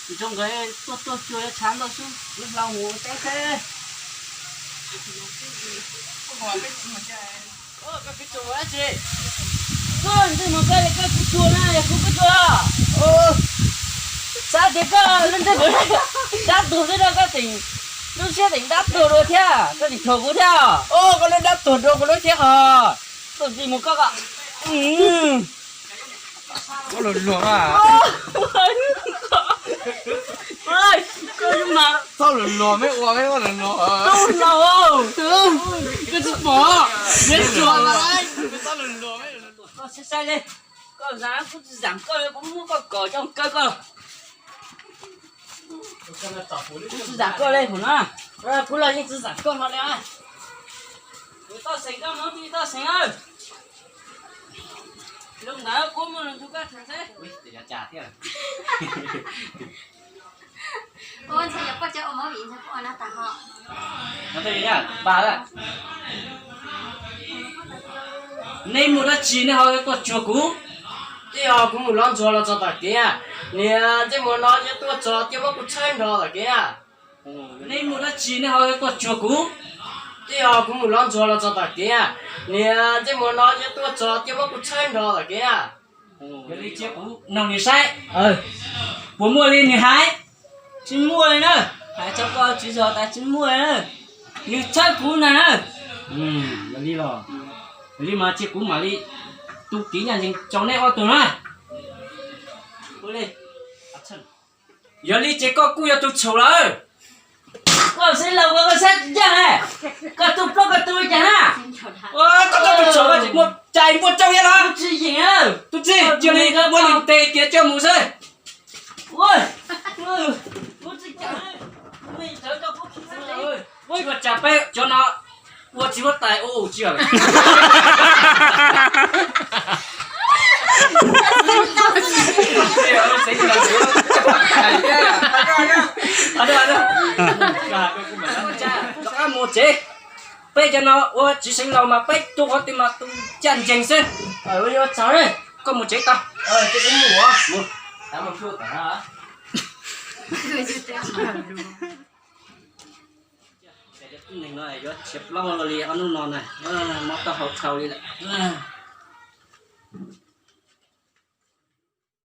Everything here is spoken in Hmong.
Zoo nkawd tuaj tuaj cua yuav tshav ntau xwb, wb hlau mus teb seb. Koj kwv tsis mus dab tsi? Koj ntxig mus koj li koj kuj cua na, yog kuv kuj cua. Xav tias koj lub ntsej muag dab tuag xwb no, koj tseem lub siab tseem dab tuag dua thiab, koj tseem thuam kuv thiab. Koj lub dab tuag dua kuv lub siab hos. Koj ntxig mus koj, koj, koj los luag a. Koj mas txhob luag luag, meb ua meb ua luag luag. Koj los, koj tsis pom, koj saib saib li, koj zam kuv tsis zam koj li, kuv muab koj kom coj kaw koj. Kuv tsis zam koj li hauv no, kuv los yeej tsis zam koj no li. Kuv toj xeem koj mus tij toj xeem. Lub ntawd kuv muaj lus nrog koj tham xwb. Nej mus dab tsi nej ho tuaj tsuag kuv? Tej zaum kuv mus lov ntsuag los txog tom kev, niag ntsej muag no yuav tuaj txog thiaj muab kuv tshawb nrog tom kev. Nej mus dab tsi nej ho yuav tuaj tsuag kuv? Tej zaum kuv mus lov ntsuag los txog tom kev, niag ntsej muag no yuav tuaj txog thiaj muab kuv tshawb nrog tom kev. Yog li cia kuv nug nws saib, puas muaj li nws hais. Tsis muaj li na, hais txog koj tsis zog tas tsis muaj li na, nws tshawb kuv ntag na. Yog li los, yog li mas cia kuv mam li tu kev ncaj ncees rau nej ob tug na. Yog li ces koj kuj yog tus tshaum lawm. Koj xeeb laus koj saib tsis ncaj na, koj tu plaub koj tu li cas na. Koj txhob tus tshaum, muaj cai npuaj tsaug thiab los? Tsis yeem, tus txij cia li muab nws tes kiag coj mus xwb. Tsis ua cas peb cov no ua tsis huab tais ua ua tsis. Rov qab mus tsev. Peb cov no ua tsis xeeb laus mas peb tu qhov twg mas tu ncaj ncees xwb. Ua tsaug, koj mus tsev tau. Neeg no yuav tshiav plaub li ob hnub no na, mob taub hau dhau li lawm.